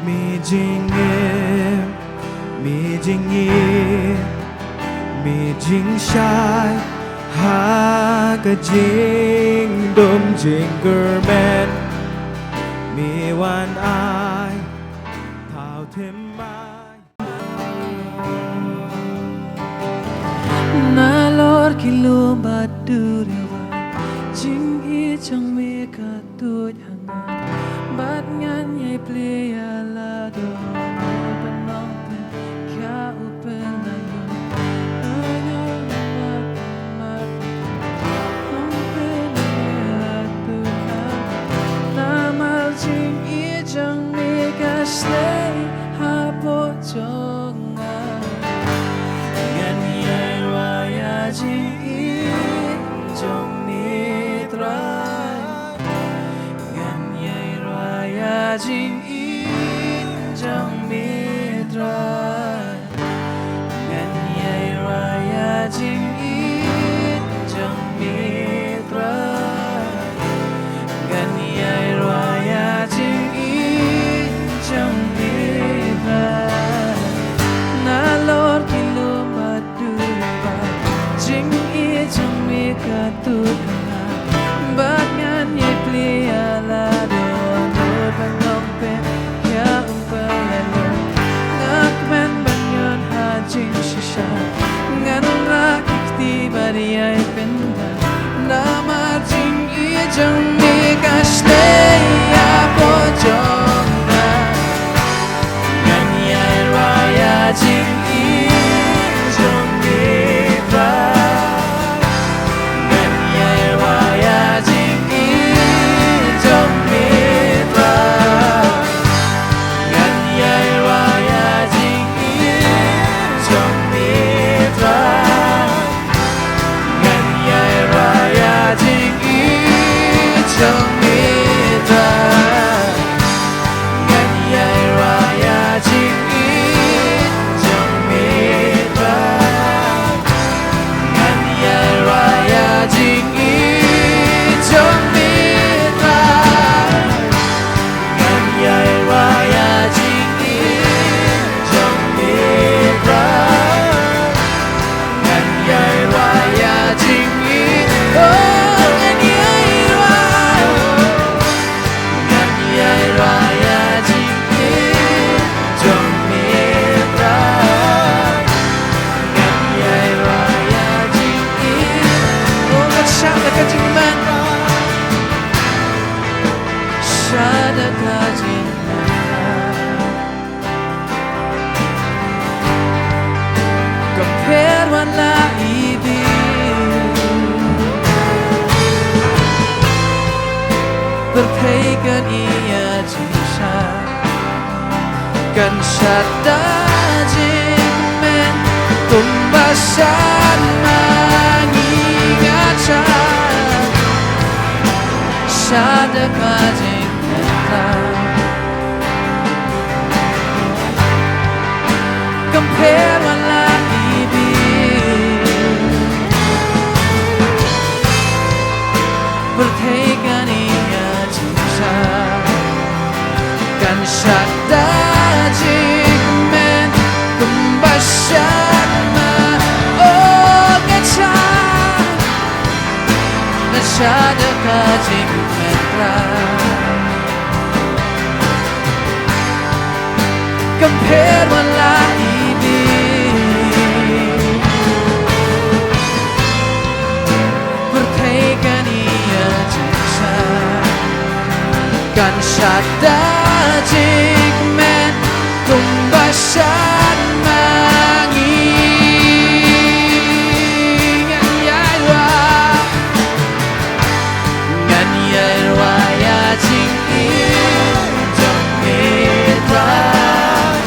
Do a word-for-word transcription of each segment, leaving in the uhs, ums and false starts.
Mi jingim, mi jingim, mi jingshai ha ka jingdum jingkyrmen. Mi wan ai thaw thymmai. Nalor ki lum bad duriaw, jingïeit jong me ka tuid ha nga. Bad ngan ïai plie ïa lade, Nongpynim, ïa u pynlait. Namar jingïeit jong me ka shlei hapoh jong nga. Ngan ïai rwai ïa jingïeit jong me Trai. Ngan ïai rwai ïa jingïeit jong me Trai. Ngan ïai rwai ïa jingïeit jong me Trai. Ngan ïai rwai ïa jingïeit jong me Trai. Nalor ki lum bad duriaw, jingïeit jong me ka tuid ha nga. Bad ngan ïai plie ïa lade, Nongpynim, ïa u pynlait. Nga kmen ban ïoh ha jingshisha, ngan rah ki kti bad ïai pynda. Namar jingïeit jong me ka shlei hapoh jong nga. Ngan ïai rwai ïa jingïeit jong me Trai. Ngan ïai rwai ïa jingïeit jong me Trai. Ngan ïai rwai ïa jingïeit jong me Trai. Ngan ïai rwai ïa jingïeit jong me Trai. Ngan ïai rwai ïa jingïeit jong me Trai. Ngan ïai rwai ïa jingïeit jong me Trai. Ngan ïai rwai ïa jingïeit jong me Trai. Ngan ïai rwai ïa jingïeit, oh, ngan ïai rwai, oh. Ngan ïai rwai ïa jingïeit jong me Trai. Ngan ïai rwai ïa jingïeit, oh, ngan shah da ka jingkmen. Shah da ka jingkmen. Khlem pher wat la i bill, pyrthei kan ïa jingshai. Kan shah da jingkmen kumba shan ma ngi, ngan shah, shah da ka jingkmen. Khlem pher wat la i bill, pyrthei kan ïa jingshai. Kan shah da jingkmen kumba shan ma, oh, ngan shah, ngan shah da ka jingkmen Trai. Khlem pher wat la i bill, pyrthei kan ïa jingshai. Kan shah da jingkmen kumba shan ma ngi, ngan ïai rwai. Ngan ïai rwai ïa jingïeit jong me Trai.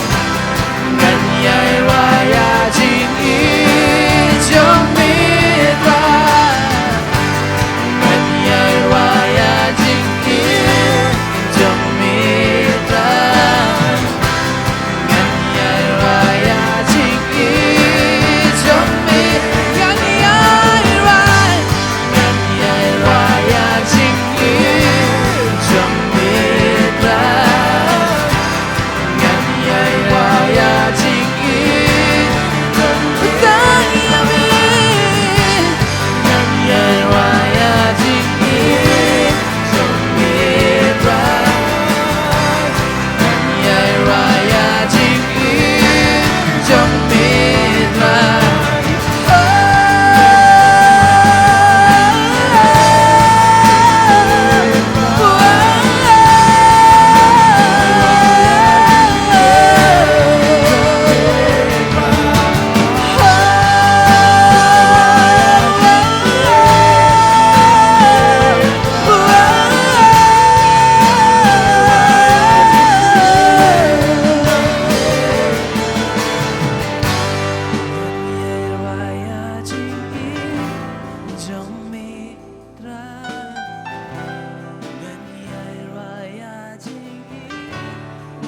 Ngan ïai rwai ïa jingïeit jong me Trai. Ngan ïai rwai ïa jingïeit jong me Trai. Ngan ïai rwai ïa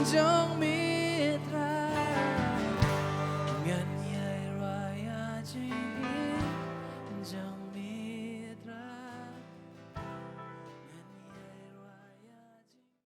jong